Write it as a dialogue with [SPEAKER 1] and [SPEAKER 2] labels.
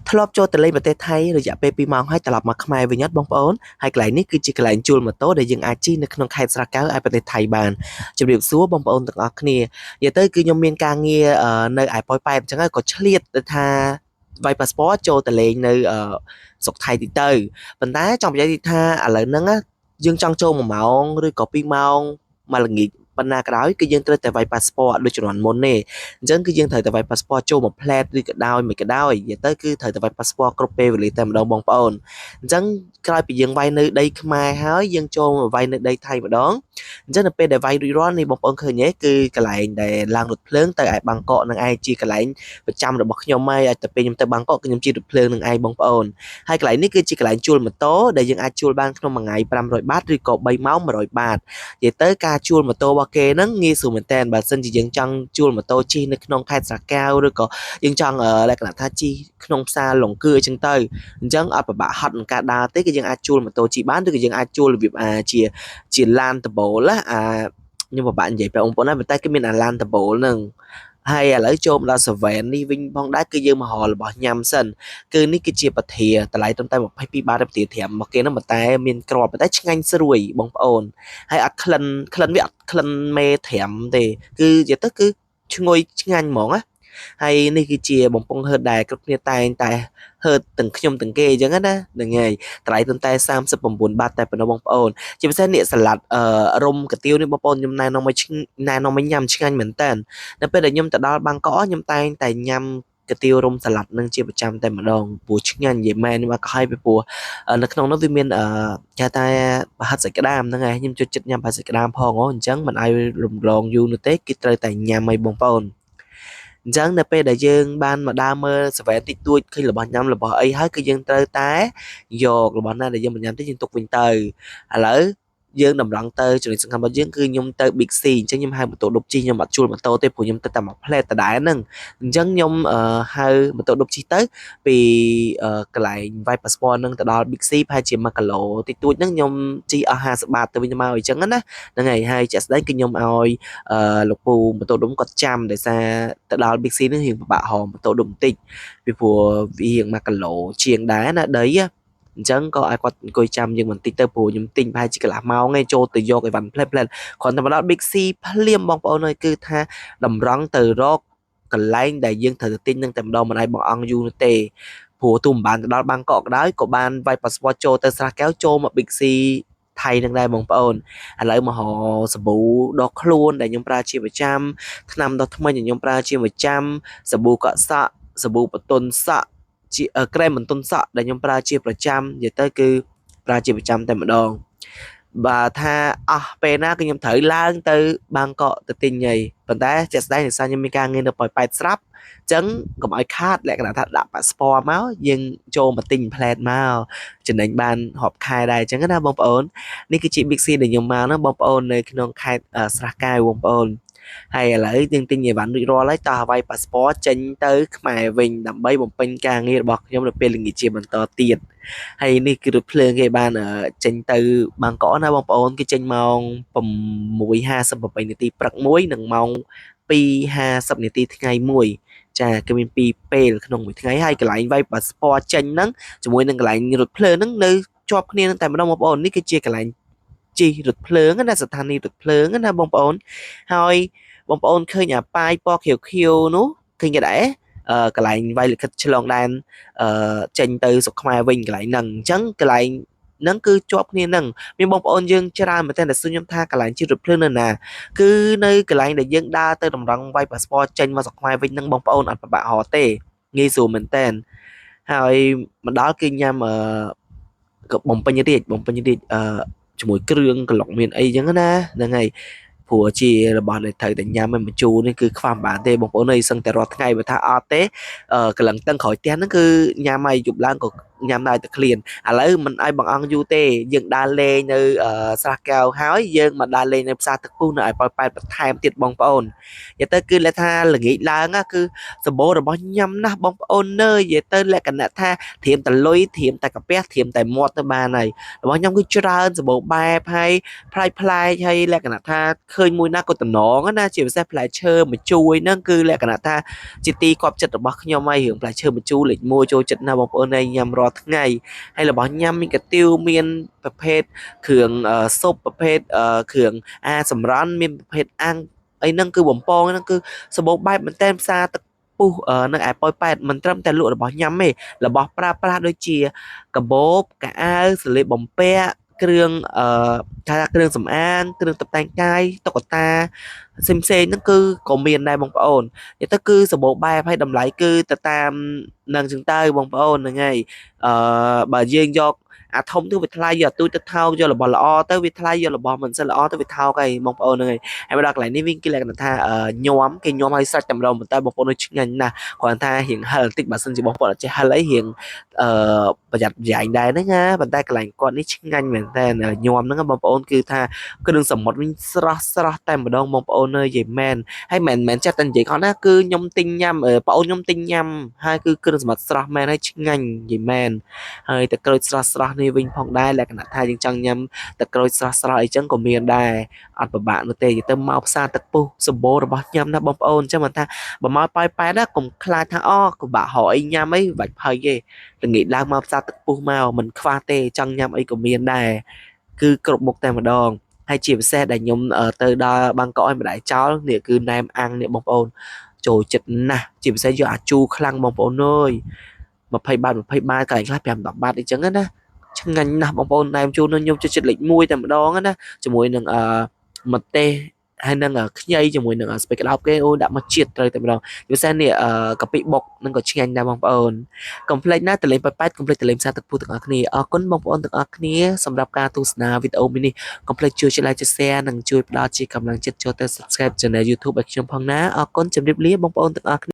[SPEAKER 1] ធ្លាប់ចូលទៅលេងប្រទេសថៃរយៈពេល2ម៉ោងហើយត្រឡប់មកខ្មែរវិញអត់បងប្អូនហើយកន្លែងនេះគឺជាកន្លែងជួលម៉ូតូដែលយើងអាចជិះនៅក្នុងខេត្តស្រះកែវឯប្រទេសថៃបានជម្រាបសួរបងប្អូនទាំងអស់គ្នានិយាយទៅគឺខ្ញុំមានការងារនៅឯប៉ោយប៉ែតអញ្ចឹងហើយក៏ឆ្លៀតទៅថាវាយប៉ាសពតចូលទៅលេងនៅស្រុកថៃតិចទៅប៉ុន្តែចង់និយាយថាឥឡូវហ្នឹងណាយើងចង់ចូល1ម៉ោងឬក៏2ម៉ោងមកល្ងាចប៉ុណ្ណាក៏ដោយគឺយើងត្រូវតែវាយប៉ាសពតដូចជំនាន់មុនទេអញ្ចឹងគឺយើងត្រូវតែវាយប៉ាសពតចូលមួយផ្លែតឬក៏ដោយមិនក៏ដោយនិយាយទៅគឺត្រូវតែវាយប៉ាសពតគ្រប់ពេលវេលាតែម្ដងបងប្អូនអញ្ចឹងក្រោយពីយើងវាយនៅដីខ្មែរហើយយើងចូលមកវាយនៅដីថៃម្ដងអញ្ចឹងនៅពេលដែលវាយរួចរាល់នេះបងប្អូនឃើញទេគឺកន្លែងដែលឡើងរថភ្លើងទៅឯបាងកកនឹងឯងជាកន្លែងប្រចាំរបស់ខ្ញុំហើយឲ្យតែពេលខ្ញុំទៅបាងកកគឺខ្ញុំជិះរថភ្លើងនឹងឯងបងប្អូនហើយកន្លែងនេះគឺជាកន្លែងជួលម៉ូតូដែលយើងអាចជួលបានក្នុងមួយថ្ងៃ500បាតឬក៏3ម៉ោង100បាត និយាយទៅការជួលម៉ូតូរបស់គេហ្នឹងងាយស្រួលមែនតើបើសិនជាយើងចង់ជួលម៉ូតូជិះនៅក្នុងខេត្តស្រះកែវឬក៏យើងចង់លក្ខណៈថាជិះក្នុងផ្សារលងគឺអញ្ចឹងទៅអញ្ចឹងអត់ពិបាកហត់នឹងការដើរទេគឺយើងអាចជួលម៉ូតូជិះបានឬក៏យើងអាចជួលរបៀបអាជាជាឡានដបូលណាអាខ្ញុំពិបាកនិយាយប្រាប់បងប្អូនណាប៉ុន្តែគេមានអាឡានដបូលហ្នឹងហើយឥឡូវចូលមកដល់7នេះវិញផងដែរគឺយើងមករករបស់ញ៉ាំសិនគឺនេះគឺជាពធាតម្លៃត្រឹមតែ22បាតទេពធាត្រាំមកគេហ្នឹងប៉ុន្តែមានក្របប៉ុន្តែឆ្ងាញ់ស្រួយបងប្អូន ហើយអត់ក្លិនក្លិនវាអត់ក្លិនមេត្រាំទេគឺនិយាយទៅគឺឈ្ងុយឆ្ងាញ់ហ្មងណាហើយនេះគឺជាបំពង់ហឺតដែលគ្រប់គ្នាតែងតែហឺតទាំងខ្ញុំទាំងគេអញ្ចឹងណាហ្នឹងហើយតម្លៃត្រឹមតែ39បាតតែប៉ុណ្ណោះបងប្អូនជាពិសេសនេះសាឡាត់អឺរុំកាទៀវនេះបងប្អូនខ្ញុំណែនាំឲ្យណែនាំឲ្យញ៉ាំឆ្ងាញ់មែនតើនៅពេលដែលខ្ញុំទៅដល់បាងកកខ្ញុំតែងតែញ៉ាំកាទៀវរុំសាឡាត់នឹងជាប្រចាំតែម្ដងព្រោះឆ្ងាញ់និយាយមែនខ្ញុំអត់ក៏ឲ្យពីព្រោះ នៅក្នុងនោះវាមានអឺគេហៅថាប្រហិតសាច់ក្តាមហ្នឹងហើយខ្ញុំចូលចិត្តញ៉ាំប្រហិតសាច់ក្តាមផងហ៎អញ្ចឹងមិនឲ្យរំលងយូរនោះទេគឺត្រូវតែញ៉ាំឲ្យបងប្អូនអញ្ចឹងនៅពេលដែលយើងបានមកដើរមើលសេវ៉ែនតិចតួចឃើញរបស់ញ៉ាំរបស់អីហើយគឺយើងត្រូវតែយករបស់ណាដែលយើងមិនញ៉ាំទេយើងទុកវិញទៅឥឡូវយើងតម្រង់ទៅចំណុចសំខាន់របស់យើងគឺខ្ញុំទៅ Big C អញ្ចឹងខ្ញុំហៅម៉ូតូឌុបជិះខ្ញុំអត់ជួលម៉ូតូទេព្រោះខ្ញុំទៅតែមួយផ្លែតដដែលហ្នឹងអញ្ចឹងខ្ញុំហៅម៉ូតូឌុបជិះទៅ ពីកន្លែងវាយប៉ាសពតហ្នឹងទៅដល់ Big C ប្រហែលជា1គីឡូតិចតួចហ្នឹងខ្ញុំជិះអស់50បាតទៅវិញទៅមកអញ្ចឹងណាហ្នឹងហើយហើយជាក់ស្ដែងគឺខ្ញុំឲ្យលោកពូម៉ូតូឌុំគាត់ចាំដោយសារទៅដល់ Big C ហ្នឹងរៀងពិបាករកម៉ូតូឌុំបន្តិចពីព្រោះវារៀង1គីឡូជាងដែរណាដីអញ្ចឹងក៏ឲ្យគាត់អង្គុយចាំយើងបន្តិចទៅព្រោះខ្ញុំទិញប្រហែលជាកន្លះម៉ោងឯងចូលទៅយកអីវ៉ាន់ផ្លែផ្លែគ្រាន់តែមកដល់ Big C ភ្លាមបងប្អូនអើយគឺថាតម្រង់ទៅរកកន្លែងដែលយើងត្រូវទៅទិញនឹងតែម្ដងមិនឲ្យបងអង្គយូរនោះទេព្រោះទូមិនបានទៅដល់បាងកកក៏ដោយក៏បានវាយប៉ាសពតចូលទៅស្រះកែវចូលមក Big C ថៃនឹងដែរបងប្អូនឥឡូវមករកសាប៊ូដុសខ្លួនដែលខ្ញុំប្រើជាប្រចាំថ្នាំដុសធ្មេញដែលខ្ញុំប្រើជាប្រចាំសាប៊ូកក់សក់សាប៊ូបន្ទន់សក់ជាក្រែមបន្ទន់សក់ដែលខ្ញុំប្រើជាប្រចាំនិយាយទៅគឺប្រើជាប្រចាំតែម្ដងបើថាអស់ពេលណាគឺខ្ញុំត្រូវឡើងទៅបាងកកទៅទិញហើយប៉ុន្តែជាក់ស្ដែងដោយសារខ្ញុំមានការងារនៅប៉ោយប៉ែតស្រាប់អញ្ចឹងកុំឲ្យខាតលក្ខណៈថាដាក់ប៉ាសពតមកយើងចូលមកទិញផ្លែតមកចំណេញបានរាប់ខែដែរអញ្ចឹងណាបងប្អូននេះគឺជា Big C ដែលខ្ញុំមកហ្នឹងបងប្អូននៅក្នុងខេត្តស្រះកែវបងប្អូនហើយឥឡូវយើងទិញអីវ៉ាន់រួចរាល់ហើយតោះវាយប៉ាសពតចេញទៅខ្មែរវិញដើម្បីបំពេញការងាររបស់ខ្ញុំនៅពេលល្ងាចជាបន្តទៀតហើយនេះគឺរថភ្លើងគេបានចេញទៅបាងកកណាបងប្អូនគេចេញម៉ោង6:58នាទីព្រឹកមួយនិងម៉ោង2:50នាទីថ្ងៃមួយចាគេមានពីរពេលក្នុងមួយថ្ងៃហើយកន្លែងវាយប៉ាសពតចេញហ្នឹងជាមួយនឹងកន្លែងរថភ្លើងហ្នឹងនៅជាប់គ្នានឹងតែម្ដងបងប្អូននេះគឺជាកន្លែងជិះរថភ្លើងណាស្ថានីយ៍រថភ្លើងណាបងប្អូនហើយបងប្អូនឃើញអាប៉ាយពណ៌ខៀវខៀវនោះឃើញគេដែរកន្លែងវាយលិខិតឆ្លងដែនអឺចេញទៅស្រុកខ្មែរវិញកន្លែងហ្នឹងអញ្ចឹងកន្លែងហ្នឹងគឺជាប់គ្នាហ្នឹងមានបងប្អូនយើងច្រើនមែនទែនដែលសួរខ្ញុំថាកន្លែងជិះរថភ្លើងនៅណាគឺនៅកន្លែងដែលយើងដើរទៅតម្រង់វាយប៉ាសពតចេញមកស្រុកខ្មែរវិញហ្នឹងបងប្អូនអត់ពិបាករកទេងាយស្រួលមែនទែនហើយមកដល់គឺញ៉ាំអឺក៏បំពេញរាជបំពេញរាជអឺជាមួយគ្រឿងក្លុកមានអីចឹងណាហ្នឹងហើយព្រោះជារបស់ដែលត្រូវតែញ៉ាំឲ្យបញ្ជូរនេះគឺខ្វះមិនបានទេបងប្អូនអើយសឹងតែរាល់ថ្ងៃបើថាអត់ទេកន្លងតឹងក្រោយផ្ទះហ្នឹងគឺញ៉ាំឲ្យយប់ឡើងក៏ ញ៉ាំដល់តែឃ្លានឥឡូវមិនឲ្យបងអង្គយូរទេយើងដើរលេងនៅស្រះកែវហើយយើងមកដើរលេងនៅផ្សារទឹកពុះនៅឯប៉ោយប៉ែតបន្ថែមទៀតបងប្អូននិយាយទៅគឺលក្ខថាល្ងាចឡើងណាគឺសម្បូររបស់ញ៉ាំណាស់បងប្អូននើយនិយាយទៅលក្ខណៈថាត្រៀមតែលុយត្រៀមតែកាពះត្រៀមតែមាត់ទៅបានហើយរបស់ញ៉ាំគឺច្រើនសម្បូរបែបហើយប្លែកប្លែកហើយលក្ខណៈថាឃើញមួយណាក៏តំណងណាជាពិសេសផ្លែឈើមួយជួយហ្នឹងគឺលក្ខណៈថាជាទីគាប់ចិត្តរបស់ខ្ញុំហើយរឿងផ្លែឈើម្ជូរលេខ1ចូលចិត្តណាស់បងប្អូនហើយញ៉ាំរាល់ថ្ងៃហើយរបស់ញ៉ាំមានកាទៀវមានប្រភេទគ្រឿងស៊ុបប្រភេទគ្រឿងអាសម្រន់មានប្រភេទអាំងអីហ្នឹងគឺបំពងហ្នឹងគឺសម្បូរបែបមែនតែនផ្សារទឹកពុះនៅឯប៉ោយប៉ែតមិនត្រឹមតែលក់របស់ញ៉ាំទេរបស់ប្រើប្រាស់ដូចជាកាបូបកៅអៅសម្លៀកបំពាក់គ្រឿងអឺថាគ្រឿងសម្អាងគ្រឿងតុបតែងកាយតុក្កតាផ្សេងផ្សេងហ្នឹងគឺក៏មានដែរបងប្អូននិយាយទៅគឺសម្បូរបែបហើយតម្លៃគឺទៅតាមនឹងចឹងទៅបងប្អូនហ្នឹងហើយអឺបើយើងយកអាធំទៅវាថ្លៃយកអាទូចទៅថោកយករបស់ល្អទៅវាថ្លៃយករបស់មិនសូវល្អទៅវាថោកហើយបងប្អូនហ្នឹងហើយហើយមកដល់កន្លែងនេះវិញគេលក្ខណៈថាញោមគេញោមឲ្យសាច់តែម្ដងប៉ុន្តែបងប្អូននៅឆ្ងាញ់ណាស់គ្រាន់ថារៀងហឹរបន្តិចបើសិនជាបងប្អូនអត់ចេះហឹរអីរៀងអឺប្រយ័ត្នប្រយែងដែរហ្នឹងណាប៉ុន្តែកន្លែងគាត់នេះឆ្ងាញ់មែនតើញោមហ្នឹងបងប្អូនគឺថាគ្រឿងសមុទ្រវិញស្រស់ស្រស់តែម្ដងបងប្អូនអើយនិយាយមែនហើយមិនមែនចេះតែនិយាយគាត់ណាគឺខ្ញុំទិញញ៉ាំបងអូនខ្ញុំទិញញ៉ាំហើយគឺគ្រឿងសមុទ្រស្រស់មែនហើយឆ្ងាញ់និយាយមែនហើយទឹកក្រូចស្រស់ស្រស់នេះវិញផងដែរលក្ខណៈថាយើងចង់ញ៉ាំទឹកក្រូចស្រស់ស្រស់អីចឹងក៏មានដែរអត់ពិបាកនោះទេនិយាយទៅមកផ្សារទឹកពុះសម្បូររបស់ញ៉ាំណាបងប្អូនចឹងមិនថាបើមកប៉ោយប៉ែតណាកុំខ្លាចថាអូពិបាករកអីញ៉ាំអីបាច់ភ័យទេល្ងាចឡើងមកផ្សារទឹកពុះមកមិនខ្វះទេចង់ញ៉ាំអីក៏មានដែរគឺគ្រប់មុខតែម្ដងហើយជាពិសេសដែលខ្ញុំទៅដល់បាងកកឲ្យម្ដាយចោលនេះគឺណែមអាំងនេះបងប្អូនចូលចិត្តណាស់ជាពិសេសយកអាជូរខ្លាំងបងប្អូនអើយ20បាត20បាតកន្លែងខ្លះ5 10បាតអីចឹងណាឆ្ងាញ់ណាស់បងប្អូនណែមជូរនឹងខ្ញុំចូលចិត្តលេខ1តែម្ដងណាជាមួយនឹងអឺម្ទេសហើយនឹងខ្ញីជាមួយនឹងស្ពៃក្តោបគេអូដាក់មកជាតិត្រូវតែម្ដងពិសេសនេះកាពិបុកនឹងក៏ឆ្ងាញ់ដែរបងប្អូនកុំភ្លេចណាតលេងប៉ប៉ែតកុំភ្លេចតលេងផ្សារទឹកពុះទាំងអស់គ្នាអរគុណបងប្អូនទាំងអស់គ្នាសម្រាប់ការទស្សនាវីដេអូមួយនេះកុំភ្លេចជួយចុច like ចុច share និងជួយផ្ដល់ជាកម្លាំងចិត្តចូលទៅ subscribe Channel YouTube ឲ្យខ្ញុំផងណាអរគុណជម្រាបលាបងប្អូនទាំងអស់គ្នា។